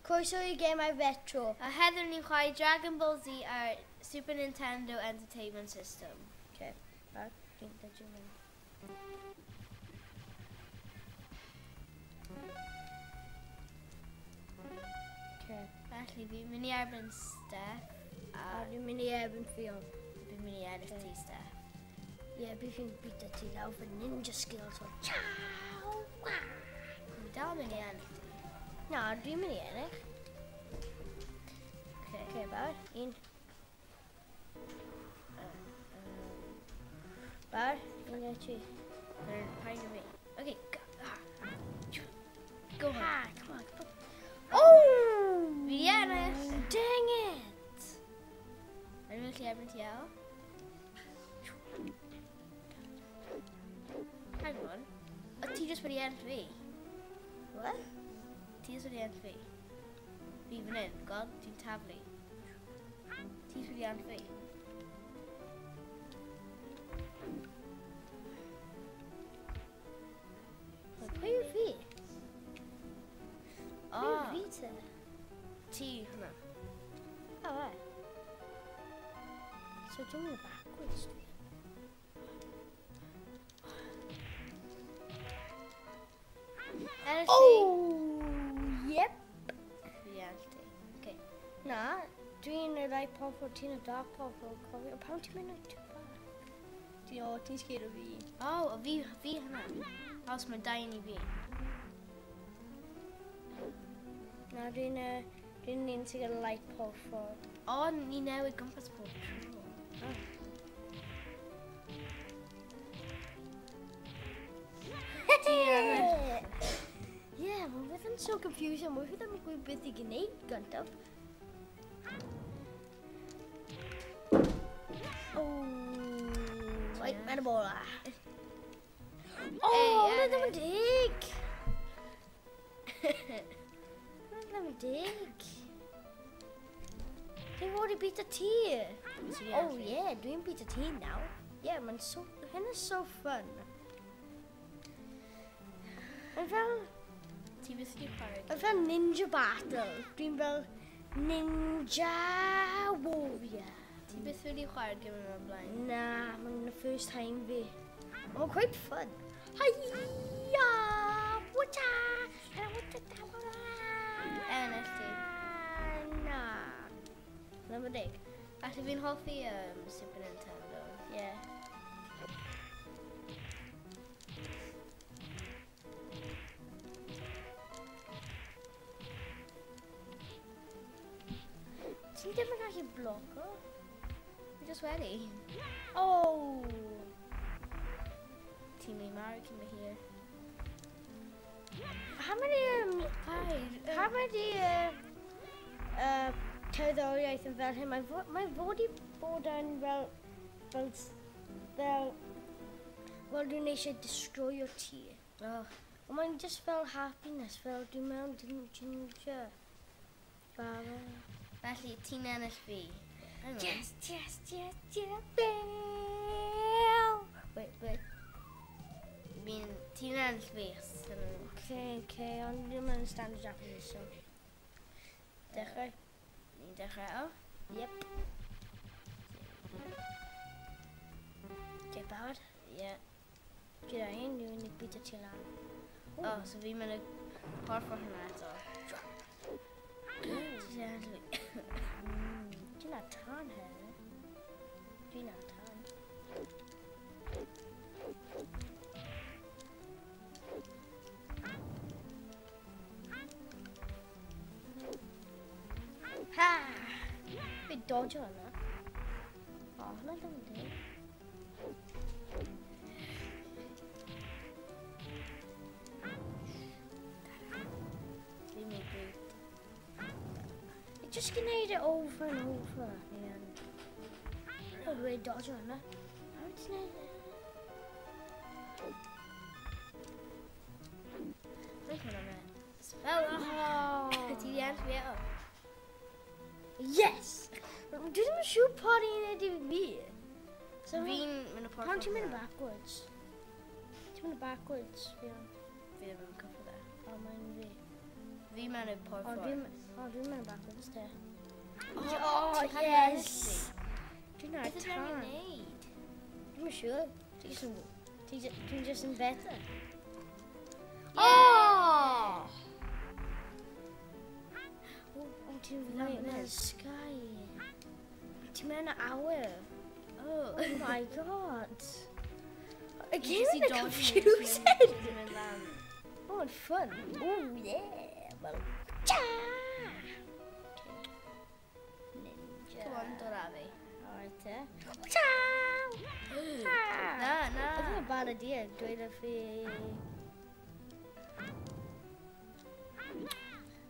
Croeso i gemau retro. A heddiw ni'n chwarae Dragon Ball Z ar Super Nintendo Entertainment System. Okay, barod? Dwi'n dod i'n mynd. Okay. Felly fi'n mynd i erbyn Steph. A dwi'n mynd i erbyn Ffion. Fi'n mynd i ennill ti, Steph. Ie, yeah, bydd fi'n bita ti lawr fy ninja skills o ciao! Fi'n dal mynd i ennill ti. Na, dwi'n mynd i ennill. Okay. Okay, barod? Un. Barod? 1, 2, 3. Paid o fi. Okay, go. Go on. Ha, come on, come on. Oh! Fi di ennill! Dang it! Yn mynd i erbyn ti el. Hang on. O ti jyst wedi ennill fi? What? Ti jyst wedi ennill fi. Fi fan hyn, gweld? Ti'n taflu. Ti jyst wedi ennill fi. Pwy yw fi? Pwy yw fi te? Ti hwnna. Oh, right. So dwi'n mynd backwards dwi. Ennill ti. Oh! Yep! Fi ennill ti. Okay. Na, dwi'n y light powerful, ti'n y dark powerful, cofio. Pam ti'n mynd yn too back? Ti o, ti'n scared o fi. Oh, o fi hwnna. Os mae dau i fi. Na, dwi'n un sy'n gyda light powerful. O, ni newid gwmpas pob tro. Oh. Ti'n ennill. Yeah, mae'n beth yn so confusing. Mae ddim yn gwybod beth i gwneud gyntaf. Oh, right, mae'n y bola. Oh, hwnna ddim yn deg. Hwnna ddim yn deg. Dwi'n fod i beat y ti. Oh yeah, dwi'n beat y ti now. Yeah, mae'n so, hyn is so fun. Mae'n fel... Ti byth wedi chwarae? Mae'n fel ninja battle. Dwi'n fel ninja warrior. Ti byth wedi chwarae gêm yma blaen? Na, mae'n the first time fi. Mae'n quite fun. Hiya! Wata! Ennill ti. Na. Ddim yn deg. Felly fi'n hoffi Super Nintendo. Yeah. Ti'n ddim yn gallu bloco? Fi just wedi. Oh! Ti'n mynd marw cyn fy hir. Pam ydi cerddoriaeth yn fel hyn? Mae fod i bod yn fel dwi'n eisiau destroyo ti. Oh. Ond mae'n just fel happiness, fel dwi'n mewn ginger. Felly, ti'n ennill fi. Yes, yes, yes, yes, Wait, wait. Ti'n ennill fi. Okay, ond dwi'n mynd standard Japanese, so. Dechrau. Ni'n dechrau o? Yep. Okay, barod? Yeah. Gyda hyn, dwi'n mynd i bita ti lan. Oh, so fi'n mynd i porffor hwnna eto. Ti'n ennill fi. Dwi'n ar tân hefyd. Dwi'n ar tân. Ha! Fi dodge hwnna. O, hwnna ddim yn deg. Fi'n mynd gweud. Fi just gwneud e over and over. O, dwi'n dodge hwnna. A wyt ti'n neud e? Dwi'n hwnna me. Spell. Oh. Ti di ennill fi eto. Yes! Dwi ddim yn siŵr pa un ydi fi. So Fi'n mynd y porffor. Pam ti'n mynd backwards? Ti'n mynd backwards, Fion. Fi ddim yn cyffwrdd e. O, mae'n fi. Fi mewn y porffor. O, dwi'n mewn backwards te. Oh, yes! Dwi'n ar Beth ydyn tan. ni'n neud? Dwi'n siŵr. Dwi'n just yn better. Yeah! Oh! Oh, ti'n Lan right fan mewn hyn. sky. Ti'n mewn y awyr. Oh. Oh my god. Fi Again, jyst i the dodgy confusing. jyst yn mynd lan. Oh, and fun. Oh, yeah. Well, cha! Ninja. Come on, dod â fi. Alright, te. Cha! Na, na. I think a bad idea. Dweud wrth fi...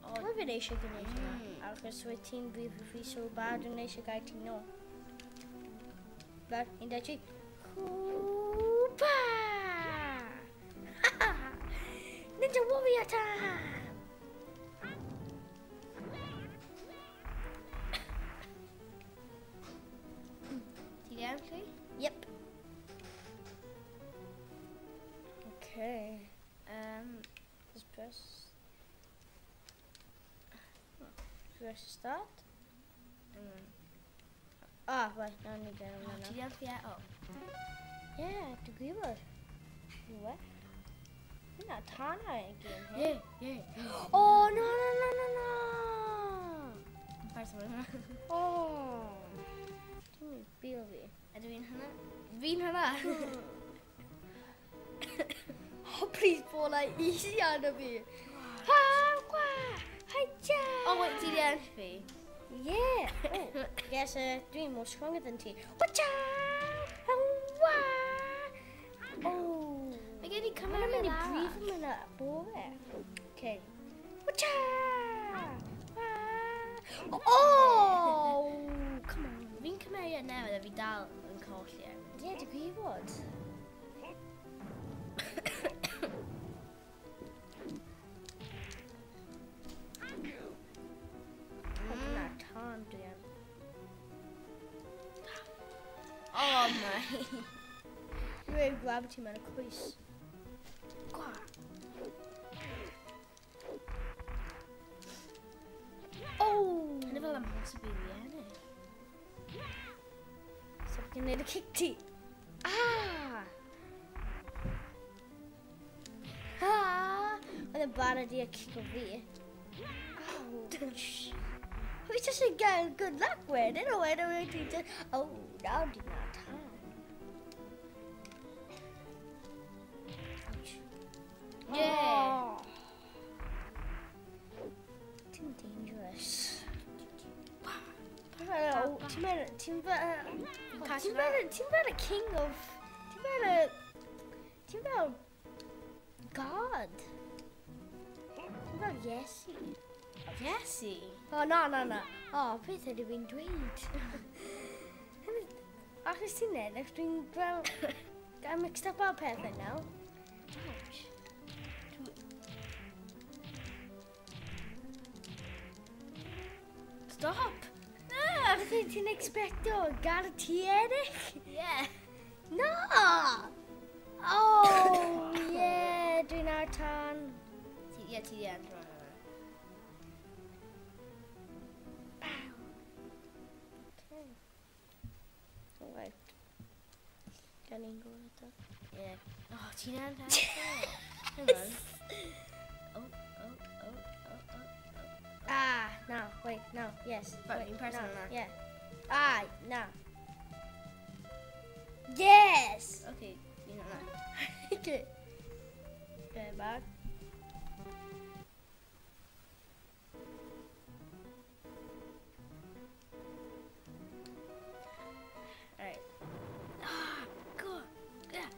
O, Mae fi'n eisiau gwneud hynna. Mm. Achos wyt ti'n brifo fi so bad yn eisiau gael ti nôl. Fel, 1, 2, 3. Hwpa! Ninja Warrior time! Ti di enlli? Yep. Okay. Just press. Press start. Mm. Ah, right, now ni gael O, hwnna. ti di enlli eto? Yeah, dwi'n gwybod. What? Hynna tan ar y gêm hyn. Ie, ie. Oh, no, no, no, no, no! Person hwnna. Oh. Dwi'n mynd bil fi. Ydw i'n hynna? Fi'n hynna! Oh, please, bola easy arno fi. Ha, gwa, hi, ja. O, wait, ti di enll fi? Yeah. Oh, yes, dwi'n more stronger than ti. Watcha! Wa! Oh. Mae gen i Mae'n mynd i cymeriad arall. brifo mynd y bore. Okay. Watcha! Wa! Oh! Come on. Fi'n cymeriad newydd a fi dal yn colli e. Ie, dwi'n gwybod. Dyna tân dwi am. Oh my. Dwi wedi grab ti mewn y cwys. Gwa. Oh! Hynny fel amhosib i fi ennill. So fi'n gwneud y kick ti. Ah! Ah! Oedd yn barod i y kick o fi. Ouch. Fi jyst yn gael good luck wedyn, a wedyn wedi just... Oh, nawr di na tan. Ouch. Yeah. Oh. Ti'n dangerous. Oh, ti'n meddwl, ti'n fel... Fi'n Ti'n fel, ti'n fel y king of... Ti'n fel y... Ti'n fel... God. Ti'n fel Iesu. Iesu? O, na, na, na. O, beth ydw i'n dweud? Achos ti'n edrych, dwi'n fel... I'm mixed up ar pethau nawr. Ouch. Stop! Na! Beth ti'n expecto? Gael ti ennill? Yeah. Na! Oh, yeah, dwi'n ar tan. Ie, ti di ennill hwnna. Okay. Alright. Gan i'n gwybod eto. Yeah. Oh, ti'n ennill eto. Hang on. Oh, oh, oh, oh, oh. Ah, no, wait, no, yes. Right, wait, fi'n person no, yna. Yeah. Ah, no. Yes! Okay, fi'n hwnna. Okay. Okay, back. Alright. Ah, go. Yeah.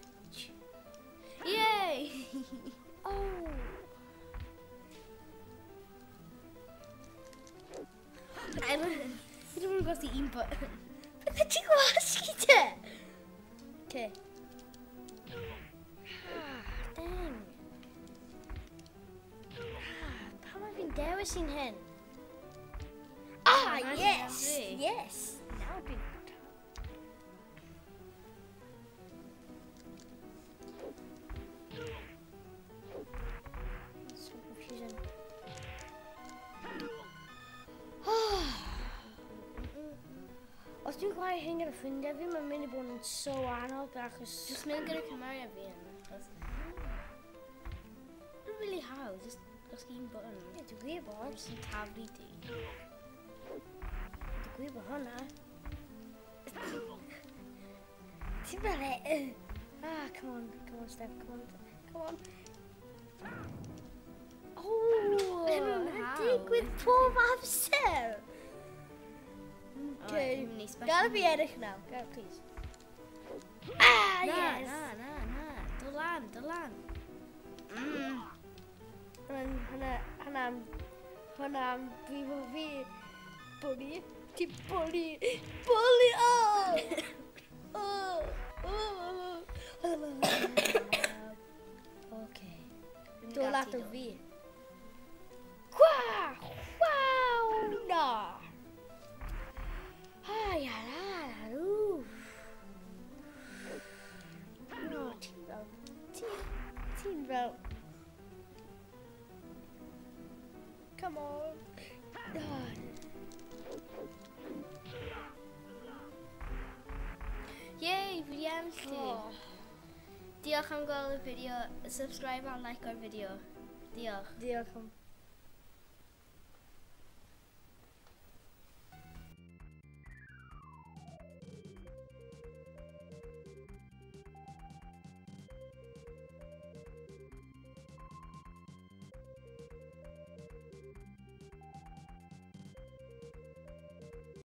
Yay! Oh! I don't want to go see input. Beth ti'n gwasgu te? Okay. Ah, dang. Ah, pam mae fi'n dewis un hyn? Ah, Na, yes! fi. Yes! Nawr dwi'n... So confusing. Os dwi'n chwarae hyn gyda ffrindiau fi, mae'n mynd i bod yn so anodd achos... Just mynd gyda cymeriad fi yn. Achos... Not really hawdd, just un button. Ie, dwi'n gwybod. Just yn taflu di. Dwi'n gwybod hwnna. Ti'n fel e? Ah, come on, come on, Steph, come on, come on. Oh, Ddim yn mae'n hawdd. digwydd pob amser. Okay. Gada fi ennill nawr, gada, please. Ah, Na, yes! na, na, na. Do lan, do lan. Hwnna, hwnna, hwnna, brifo fi. Bully, ti bully, bully, oh! Oh, oh, oh. Okay. Dod ato fi. Kwa! Waw! Na! Ai, ala, ala, wff. No, ti'n fel... Ti'n fel... Come on. Oh. Yay, fi wedi ennill ti. Oh. Diolch am gweld y fideo. Subscribe a like o'r fideo. Diolch. Diolch am